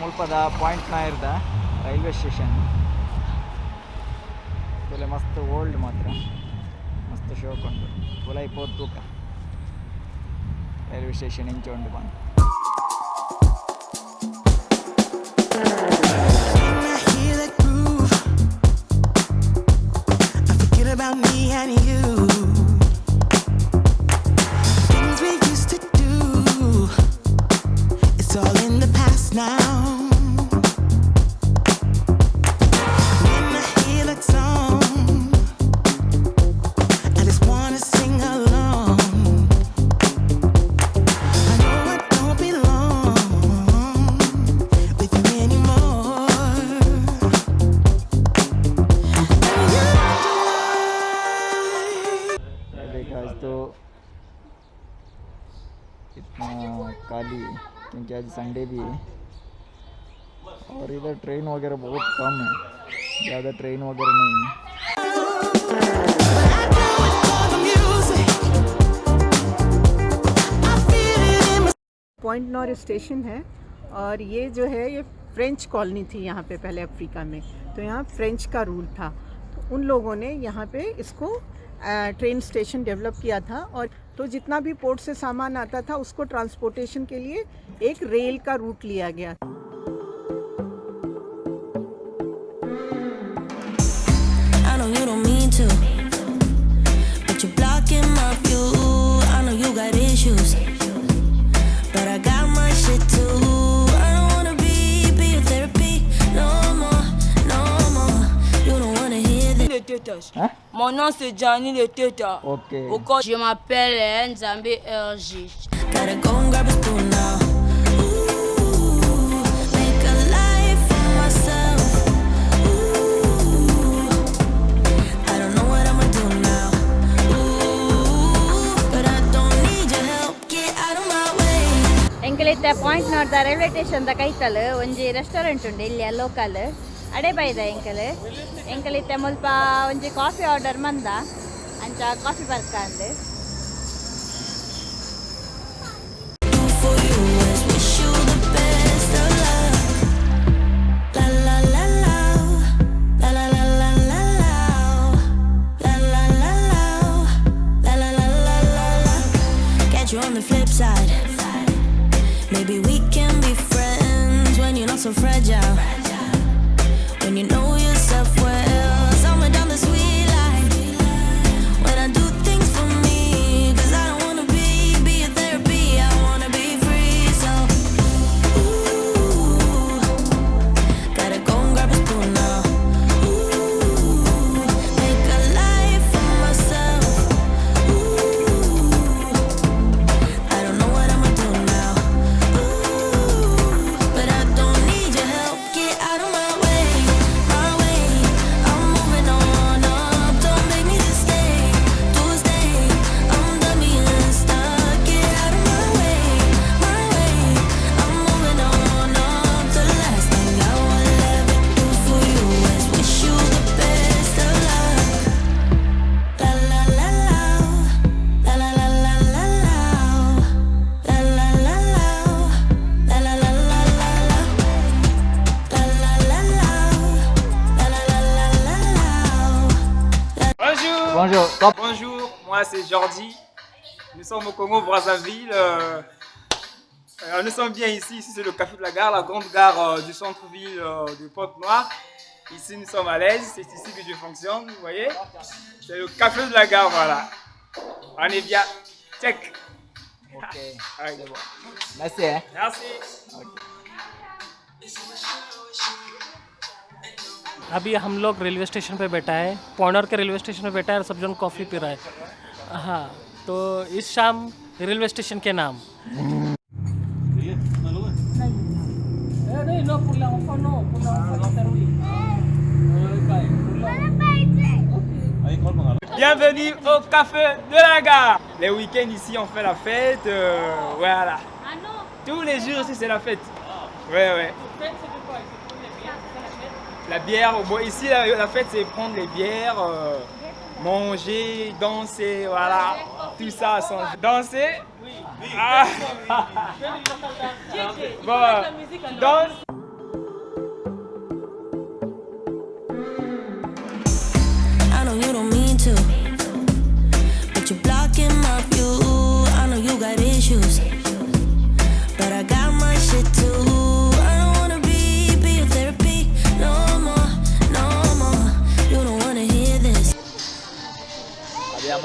ಮುಲ್ಪದ point ನಾಯರ್ದ railway station ತುಲೆ ಮಸ್ತ್ old ಮಾತ್ರ ಮಸ್ತ್ ಶೋಕ್ ಉಂಡು ಉಲಾಯಿ ಪೋದು ತೂಕ ರೈಲ್ವೆ ಸ್ಟೇಷನ್ ಇಂಚ ಉಂಡು ಪಂದ್. When I hear that groove, I forget about me and you. Things we used to do, it's all in the past now. When I hear that song, I just wanna sing along. I know I don't belong with you anymore. And you देख आज तो इतना खाली है क्योंकि आज Sunday भी है और इधर ट्रेन वगैरह बहुत कम है, ज़्यादा ट्रेन वगैरह नहीं है। But I do it for the music. I feel it in my Point Noire station है और ये जो है ये फ्रेंच कॉलोनी थी यहाँ पे पहले अफ्रीका में, तो यहाँ फ्रेंच का रूल था, तो उन लोगों ने यहाँ पे इसको ट्रेन स्टेशन डेवलप किया था और तो जितना भी पोर्ट से सामान आता था उसको ट्रांसपोर्टेशन के लिए एक रेल का रूट लिया गया। I know you don't mean to, but you're blocking my view. I know you got issues, but I got my shit too. I don't wanna be your therapy no more, no more. You don't wanna hear this. Le Tétas. Hein? Mon nom, c'est Gianni le Tétas. Ok. Au corps, Je m'appelle Nzambe RG. Gotta go and grab a spoon now. Ooh, make a life for myself. Ooh, I don't know what I'ma do now. Ooh, but I don't need your help. Get out of my way. ಎಂಕಲಿತ್ತ point ನೋಡ್ದ railway station ದ ಕೈತಲ್ ಒಂಜಿ restaurant ಉಂಡು ಇಲ್ಲಿ local ಅಡೆ ಬೈದ ಎಂಕಲ್ ಎಂಕಲಿತ್ತ ಮುಲ್ಪ ಒಂಜಿ ಕಾಫಿ ಆರ್ಡರ್ ಮಂದ ಅಂಚ ಕಾಫಿ ಬರ್ಕ ಅಂದ್. Do for you is wish you the best of luck. La la la la, la la la la la la, la la la la, la la la la la la. Catch you on the flip side. Maybe we can be friends when you're not so fragile. When you know yourself well, somewhere down the sweet line. When I do things for me, 'cause I don't wanna be a therapy, I wanna be free. So, ooh, gotta go and grab a spoon now. Ooh, make a life for myself. Ooh, I don't know what I'ma do now. Ooh, but I don't need your help. Get out of my way, my way. I'm moving on up. Don't make me to stay, to stay. I'm done being stuck. Get out of my way, my way. I'm moving on up. The last thing I will ever do for you is wish you the best of luck. La la la la, la la la la la la. La la la la, la la la la la la, la la la la, la la la la la la. Bonjour. Bonjour. Bonjour, moi c'est Jordi. Nous sommes au Congo Brazzaville. Nous sommes bien ici. Ici c'est le café de la gare, la grande gare du centre-ville de Pointe-Noire. Ici nous sommes à l'aise, c'est ici que je fonctionne, vous voyez. C'est le café de la gare, voilà. On est bien. Check. Ok. Ouais. Merci hein. Merci. अभी हम लोग railway station पे बैठा है, पॉनर के railway station पे बैठा है और सब जन कॉफ़ी पी रहा है। हाँ, तो इस शाम रेलवे स्टेशन के नाम Bienvenue au café de la gare. Les week-ends ici on fait la fête. Voilà. Tous les jours ici c'est la fête. Ouais. La bière, bon, ici la fête c'est prendre les bières, manger, danser, voilà. Tout ça sans danser. Oui. Ah. Bon, danse.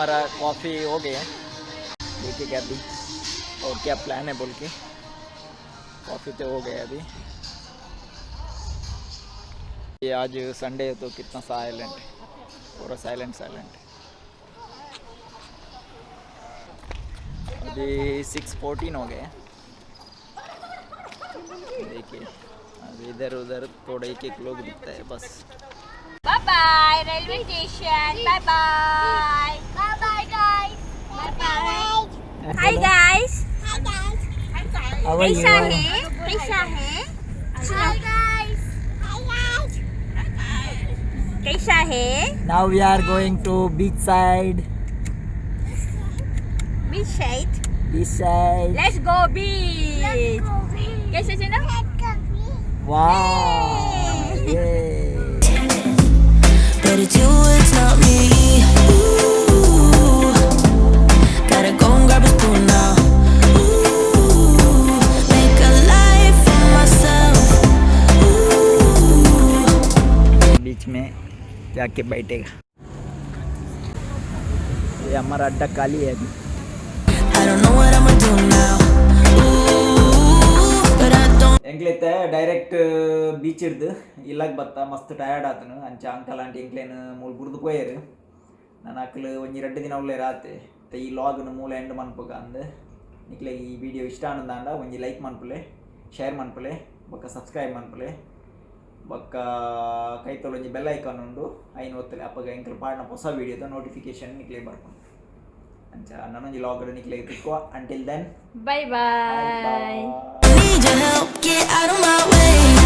हमारा coffee हो गया। देखिए अभी और क्या plan है बोल के। कॉफ़ी तो हो गया अभी। ये आज संडे है तो कितना साइलेंट है, पूरा साइलेंट साइलेंट। अभी 6:14 हो गए। देखिए, अभी इधर उधर थोड़ा एक एक लोग दिखता है बस। Bye bye railway station, bye bye. Bye bye, guys. Bye bye. Hi guys. Hi, guys. कैसा है? कैसा है? Hi, guys. Hi, guys. कैसा है? Now we are going to beach side. Beach side. Beach side. Let's go beach. Go beach. कैसे चलो? Let's go beach. Wow. Yay. But it's you, it's not me. Ooh, gotta go and grab a spoon now. Ooh, make a life for myself. Ooh. बीच में जाके बैठेगा। ये हमारा अड्डा खाली है अभी। I don't know what I'ma do now. Ooh, but I don't. ಎಂಕ್ಲೈತೆ direct beach ಹಿಡ್ದು ಇಲ್ಲಾಗ ಬತ್ತ ಮಸ್ತ್ ಟಯರ್ಡ್ ಆತನು. ಅಂಚ ಅಂಕಲ್ ಆಂಟಿ ಎಂಕ್ಲೇನ್ ಮೂಲು ಬುಡ್ದು ಪೋಯೆರ್. ನಾನು ಅಕ್ಲು ಒಂಜಿ ರಡ್ಡ್ ದಿನ ಉಲ್ಲೇರ್ ಆತೆ. ಇತ್ತೆ ಈ ಲಾಗ್ನ ಮೂಲ ಎಂಡ್ ಮನ್ಪುಗ ಅಂದ್. ನಿಕ್ಲೆ ಈ ವಿಡಿಯೋ ಇಷ್ಟ ಆನಂದಾಂಡ ಒಂಜಿ ಲೈಕ್ ಮನ್ಪುಲೆ, ಶೇರ್ ಮನ್ಪುಲೆ, ಬೊಕ್ಕ ಸಬ್ಸ್ಕ್ರೈಬ್ ಮನ್ಪುಲೆ. ಬೊಕ್ಕ ಕೈತಲ್ ಒಂಜಿ ಬೆಲ್ ಐಕಾನ್ ಉಂಡು, ಐನ್ ಒತ್ತಲೆ. ಅಪ್ಪಗ ಎಂಕ್ಲು ಪಾಡ್ನ ಹೊಸ ವೀಡಿಯೋದ ನೋಟಿಫಿಕೇಶನ್ ನಿಕ್ಲೆ ಬರ್ಪುಂಡು. ಅಂಚ ನನೊಂಜಿ ಲಾಗ್ ನಿಕ್ಲೆ ತಿಕ್ಕುವ. Until then, bye bye. Need your help, get out of my way.